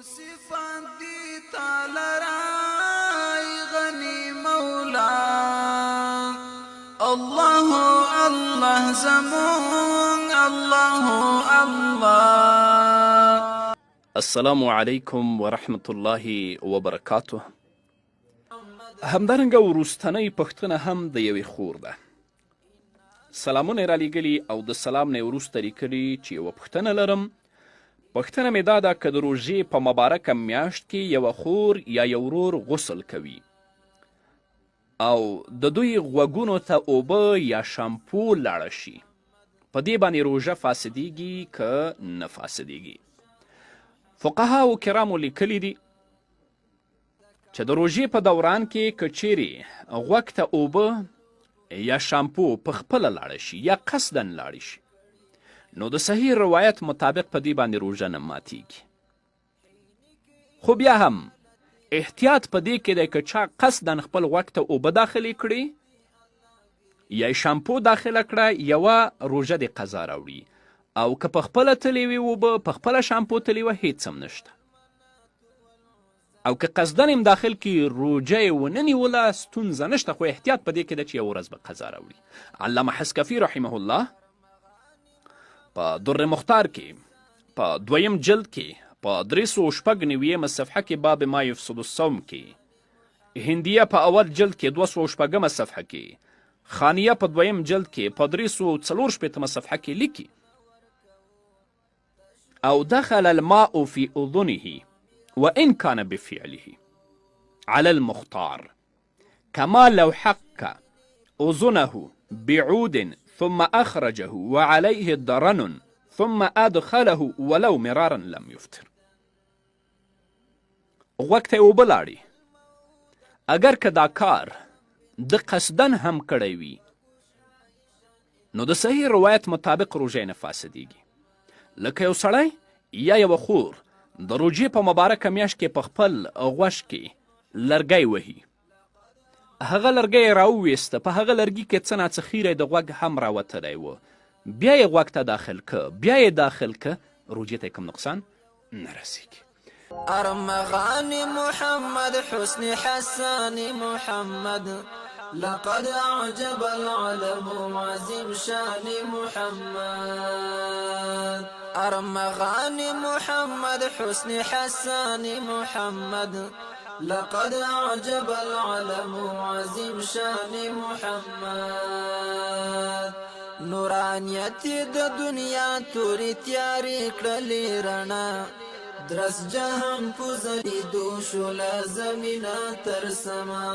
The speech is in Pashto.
صفات دي تعالی راي غني مولا. الله الله زمون، الله الله. السلام علیکم ورحمت الله وبرکاته. همدارنګه وروستنۍ پوښتنه هم د یوې خور ده. سلامونه یې رالیږلي او د سلام نه یې وروسته لیکلي چې یوه پوښتنه لرم. پوښتنه مې دا ده که د روژې په مبارکه میاشت کې یوه خور یا یو ورور غسل کوي او د دوی غوږونو ته اوبه یا شامپو لاړه شي، په دې باندې روژه فاسدیږي که نه فاسدیږي؟ فقهاو کرامو لیکلي دي چې د روژې په دوران کې که چیرې غوږ ته اوبه یا شامپو په خپله لاړه شي یا قصدا لاړې شي، نو د صحیح روایت مطابق په دې باندې روژه نه ماتیږي. خو بیا هم احتیاط په دې کې دی که چا قصدا خپل غوږ ته اوبه داخلې کړې یا شامپو داخله کړه، یوه روژه دې قضا راوړي، او که په خپله تلې وي اوبه، په خپله شامپو تلې وه، هیڅ هم نشته. او که قصداً هم داخل کی روژه یې ونه نیوله، ستونزه نشته، خو احتیاط په دې کې ده چې یوه ورځ به قضا راوړي. علامه حسکفي رحمه الله په در مختار کې په دویم جلد کې په 396مه صفحه کې باب ما یفسد الصوم کې، هندیه په اول جلد کې 206مه صفحه کې، خانیه په دویم جلد کې په 364مه صفحه کې لیکي: او دخل الماء في أذنه وإن كان بفعله على المختار، كما لو حك أذنه بعود ثم أخرجه وعليه درن ثم أدخله ولو مرارا لم يفطر. غوږ ته یې اوبه لاړې، اګر که دا کار د قصدن هم کړی وي، نو د صحیح روایت مطابق روژه نه فاسدیږي. لکه یو سړی یا یوه خور د روژې په مبارکه میاشت کې په خپل غوږ کې لرګی وهي، هغه لرګی یې راوویسته، په هغه لرګي کې څه ناڅه خیری د غوږ هم راوتلی و، بیا یې غوږ ته داخل که، بیا یې داخل که، روژې ته یې کوم نقصان نه رسیږي. ارمغان محمد، حسن حسان محمد، لقد أعجب العالم عظيم شان محمد. ارمغان محمد، حسن حسان محمد، لقد أعجب العالم عظيم شان محمد. نورانیت د دنیا تورې تیارې کړلې رڼا، درس جهان په ځلیدو شو له زمینه تر سما.